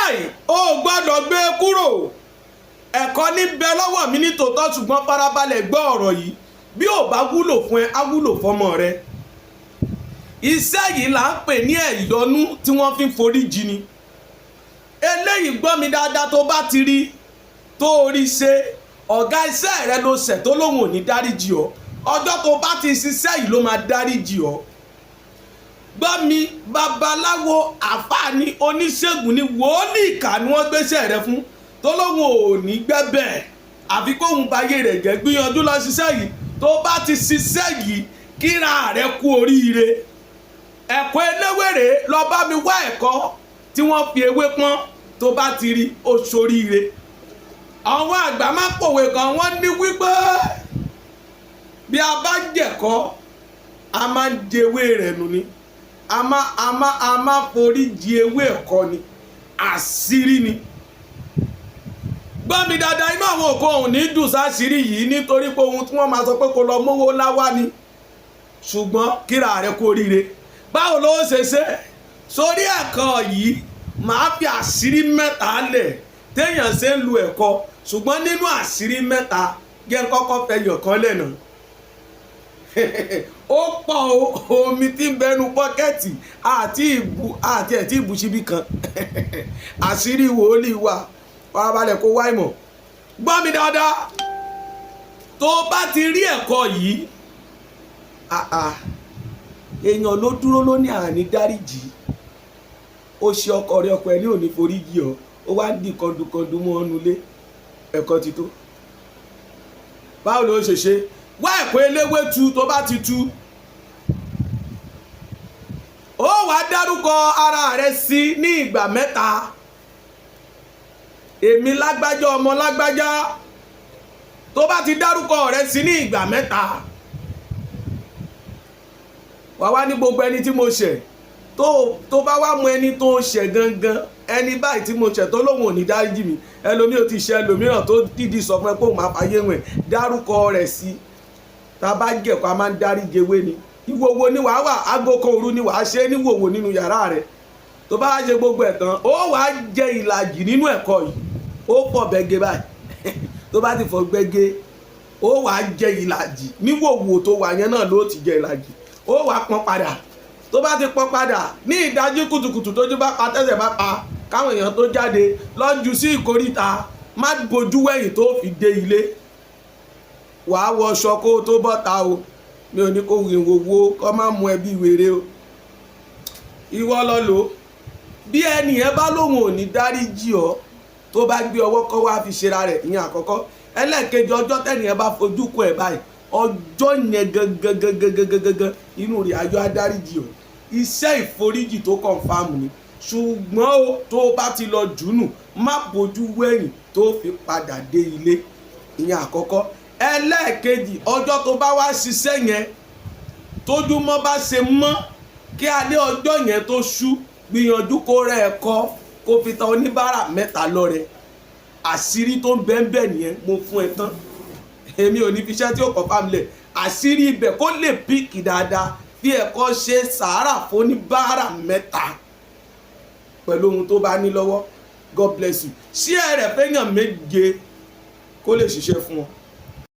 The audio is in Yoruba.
Báyìí, o gbọ́dọ̀ gbé e kúrò. Ẹ̀kọ́ ní bẹ lọ́wọ́ mi ní tòótọ́, ṣùgbọ́n farabalẹ̀ gbọ́ ọ̀rọ̀ yìí. Bí ò bá wúlò fún ẹ, á wúlò fọmọ rẹ. Iṣẹ́ yìí là ń pè ní ẹ̀yọ́nú tí wọ́n fi ń forí jì ni eléyìí. Gbọ́ mi dáadáa, tó bá ti rí tó rí ṣe, ọ̀gá iṣẹ́ rẹ ló ṣẹ̀ tó lóun ò ní dáríjì ọ́. Ọjọ́ tó bá ti ṣiṣẹ́ yìí ló máa dáríjì ọ́. Gbọ́ mi, babaláwo, àfáàní, oníṣègùn ni, wòólì ìkà ni wọ́n gbéṣẹ́ rẹ fún tó lóun ò ní gbẹ́bẹ̀ àfi kóun bayé rẹ̀ jẹ́. Gbìyànjú lọ ṣiṣẹ́ yìí. Tó bá ti ṣiṣẹ́ yìí, kíra rẹ kú oríire. Ẹ̀kọ́ eléwèrè, lọ bá mi wá ẹ̀kọ́ tí wọ́n fi ewé pọ́n. Tó bá ti rí, ó ṣoríire. Àwọn àgbà máa ń pòwe kan, wọ́n ní wípé bí a bá jẹ̀kọ́, a máa ń jẹ ewé rẹ̀ nù ni. A máa forí ji ewé ẹ̀kọ́ ni. Àṣírí ni. Gbọ́ mi dáadáa, inú àwọn òkú òun ní dùn sáṣírí yìí, nítorí pé ohun tí wọ́n máa sọ pé kó lọ mówó láwá ni. Ṣùgbọ́n kíra rẹ kú oríire. Báwo ló ṣe ṣe sórí ẹ̀kọ́ yìí? Màá fi àṣírí mẹ́ta lẹ̀ téèyàn ṣe ń lu ẹ̀kọ́. Ṣùgbọ́n nínú àṣírí mẹ́ta, jẹ́ n kọ́kọ́ fẹ́ yọ̀kan lẹ́nà. Ó pọ̀ o. Omi tí ń bẹnu pọ́kẹ́ẹ̀tì àti ìbú àti ẹ̀ tí ìbú síbí kan. Àṣírí wòlíì wà. Farabalẹ̀ kó wá ìmọ̀. Gbọ́ mi dáadáa, tó bá ti rí ẹ̀kọ́ yìí, èèyàn ló dúró ló ní àní dáríjì. Ó ṣe ọkọ rẹ, ọkọ ẹ ní òní foríjì ọ, ó wá ń di kọndùkọndù mọ́ ọ́nú lé. Ẹ̀kọ́ ti tó. Báwo ló ṣe ṣe? Wá ẹ̀kọ́ eléwé tu. Tó bá ti tu, ó wàá dárúkọ ara rẹ sí ní ìgbà mẹ́ta: "Èmi lágbájá, ọmọ lágbájá." Tó bá ti dárúkọ rẹ sí ní ìgbà mẹ́ta, wàá wá ní gbogbo ẹni tí mo ṣẹ̀. Tó bá wá mọ ẹni tó ṣẹ̀ gangan, ẹni báyìí tí mo ṣẹ̀ tó lóun ò ní dáríjì mi. Ẹlòmíì ò ti ṣe, ẹlòmíràn tó dídì sọ fún ẹ pé òun máa fàyè wọ̀n. Dárúkọ rẹ̀ sí. Tá a bá jẹ̀kọ́, a máa ń dáríjì ewé ni. Ìwòwò ni wàá wà. Aago 1 òru ni wàá ṣe é, níwòwò nínú yàrá rẹ̀. Tó bá ṣe gbogbo ẹ̀ tán, ó wàá jẹ ìlàjì nínú ẹ̀kọ́ yìí. Ó fọ̀ bẹ́gẹ́ báyìí. Tó bá ti fọ̀ gbẹ́gẹ́, ó wàá jẹ ìlàjì. Níwòwò tó wà yẹn náà ló ti jẹ ìlàjì. Ó wàá pọn padà. Tó bá ti pọn padà ní ìdájí kùtùkùtù, tójú bá pa, tẹ́sẹ̀ bá pa, káwọn èèyàn tó jáde lọ́jú sí ìkóríta, má bojú wẹ̀yìn tó fi dé ilé. Wàá wọṣọ kó tó bọ́ta o. Mi ò ní kó rìn wòwò kó má mú ẹbí wèrè o. Ìwọ lọ lò ó. Bí ẹnì yẹn bá lóun ò ní dáríjì ọ́, tó bá gbé ọwọ́ kọ́ wá fi ṣera rẹ̀. Ìyẹn àkọ́kọ́. Ẹlẹ́ẹ̀kejì, ọjọ́ tẹ́nì yẹn bá fojú kọ ẹ̀ báyìí, ọjọ́ yẹn gangan gangan gangan gangan, inú rẹ̀ ayọ̀, á dáríjì ọ́. Iṣẹ́ ìforíjì tó confirm ni. Ṣùgbọ́n o, tó bá ti lọ jùnù, má bójú wẹ̀yìn tó fi padà dé ilé. Ìyẹn àkọ́kọ́. Ẹlẹ́ẹ̀kejì, ọjọ́ tó bá wá ṣiṣẹ́ yẹn, tójúmọ́ bá ṣe mọ́, kí alẹ́ ọjọ́ yẹn tó ṣú, gbìyànjú kó rẹ́ ẹ̀kọ́, kó fi ta oníbàárà mẹ́ta lọ́rẹ. Àṣírí tó ń bẹ́ẹ̀ bẹ́ẹ̀ nìyẹn. Mo fún ẹ tán. Èmi ò ní fi iṣẹ́ tí ó kọ́ fámìlẹ̀. Àṣírí ibẹ̀ kó lè pick dáadáa, fi ẹ̀kọ́ ṣe sàárà fún oníbàárà mẹ́ta pẹ̀lú ohun tó bá ní lọ́wọ́. God bless you. Ṣí ẹ rẹ̀ fẹ́yàn méje kó lè ṣiṣẹ́ fún ọ.